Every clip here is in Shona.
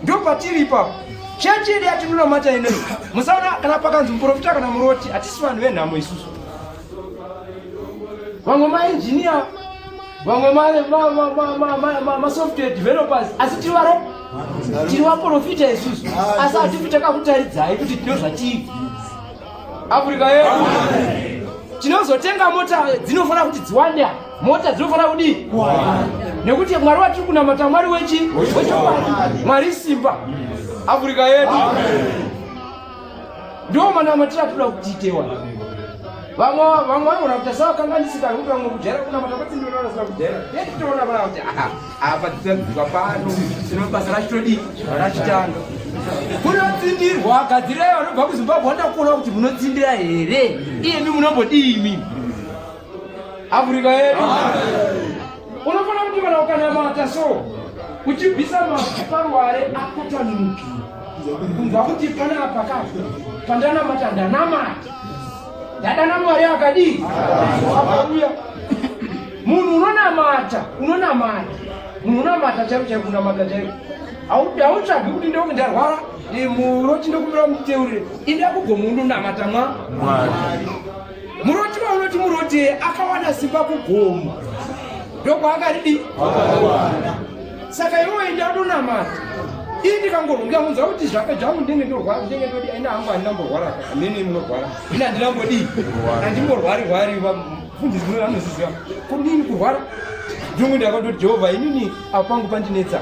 Ndo patiri ipapo. Chechi yedu yatinonamata inoyi, musaona kana pakanzi muprofita kana muroti, hatisi vanhu venhamo isusu. Vamwe maengineer, vamwe masoftware developers, asi tiri varo tiri vaprofita isusu, asi hatifi takakutaridzai kuti tino zvatiri. Afrika yedu tinozotenga mota dzinofanira kuti dziwande, mota dzinofanira kudii? Nekuti Mwari watiri kunamata Mwari wechi wechokwadi, Mwari simba. Afrika yedu ndiwo manamatiro atinoda kuti tiitewa. Vamwe vamwe vanogona kuti asavakanganisika nekuti vamwe kujaira kunamata kwatsindiona vasina kujaira. Titoona vana kuti aha, apa tisadzidzwa pano, tino basa rachitodii rachitanga. Kunotsindirwa, gadzirai vanobva kuZimbabwe vanoda kuona kuti munotsindira here, iyemi munombodii imimi. Afrika yedu unofanira kuti kana ukanamata so uchibvisa mabvi paruware akatanuki kunzwa kuti panapa ka pandanamata ndanamata ndadana Mwari akadii akauya. Munhu unonamata, unonamata, munhu unonamata chaiko chaiko, kunamata chaiko hautsvagi kuti ndonge ndarwara muroti ndokumbira munditeurire, inda kugomo undonamata mwa muroti waunoti muroti akawana simba kugomo ndokwaakadii. Saka iwe enda undonamata. Ii ndikangorunga munzwa kuti zvake zvangu ndenge ndorwara, ndenge ndodi aina hangu handinamborwara, nini munorwara, ini handinambodii, handimborwari rwari. Mufundisi muno anoziziva kudini kurwara. Ndongo ndakatoti Jehovha, inini apo pangu pandinetsa,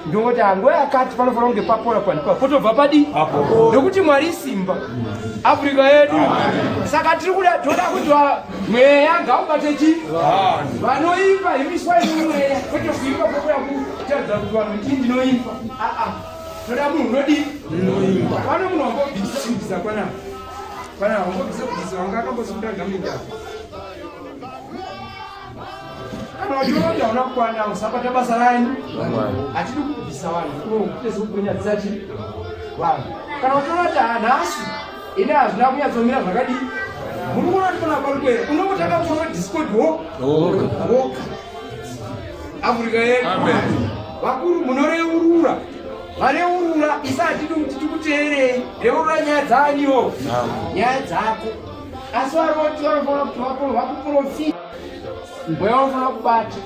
ndongoti nguva yakati panofanira kunge papora pandipa potobva padi, nekuti Mwari isimba. Afrika yedu. Saka tiri kuda, toda kuti mweya ngaubate chi vanoimba, imiswai mumweya, kwete kuimba kwokuya kutaridza kuti vanhu ndii ndinoimba. Aa, toda munhu unodii pano, munhu wambobvisa kubvisa kwana pana wambobvisa kubvisa wanga akambosunda gaminda. Kana uchiona kuti hauna kukwana, usabata basa rani. Hatidi kubvisa vanhu kutese kukunyadzisa chi vanhu. Kana uchiona kuti hanhasi ine hazvina kunyatsomira zvakadii, muri kuona kuti pana parukwera, unongotanga kuona discord wo woka. Afrika yedu, vakuru munoreurura, vareurura isa, hatidi kuti tikuteerei. Reurura nyaya dzaaniwo, nyaya dzako. Asi varoti vanofanira kuti vakuprofita. Mweya unofanira kubata,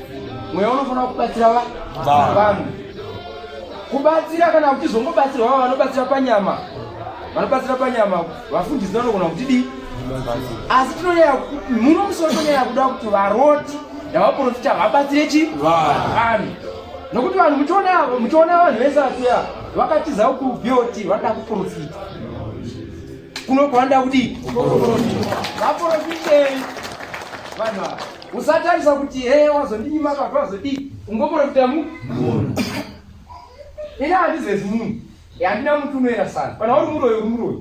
mweya unofanira kubatsira vanhu, kubatsira kana uchizongobatsirwa vava vanobatsira panyama, vanobatsira panyama, vafundisi vanogona kutidii, asi tinonyanya muno musoro tonyanya kuda kuti varoti navaprofita vabatsire chi vanhu, nokuti vanhu muchiona, muchiona vanhu vese vatuya vakatiza kuBot vanoda kuprofita kuno kwavanoda kudii, vaprofitei vanhu ava. Usatarisa kuti he wazondinyima kati wazodii, ungoprofita mu ini handizezi munhu, handina muti unoera sana. Kana uri muroyi, uri muroyi,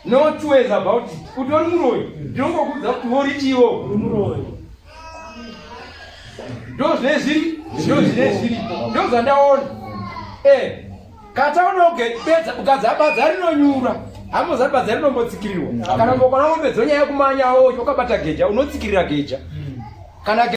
no two ways about it. Kuti uri muroyi, ndinongokuudza kuti uri chiwo ndo zvine zviri, ndo zvine zviripo, ndo zvandaona. Kataona bedza badza rinonyura, hamuza badza rinombotsikirirwa. Kana mbokwana mombe dzonyaya kumanyawo wakabata geja, unotsikirira geja kana.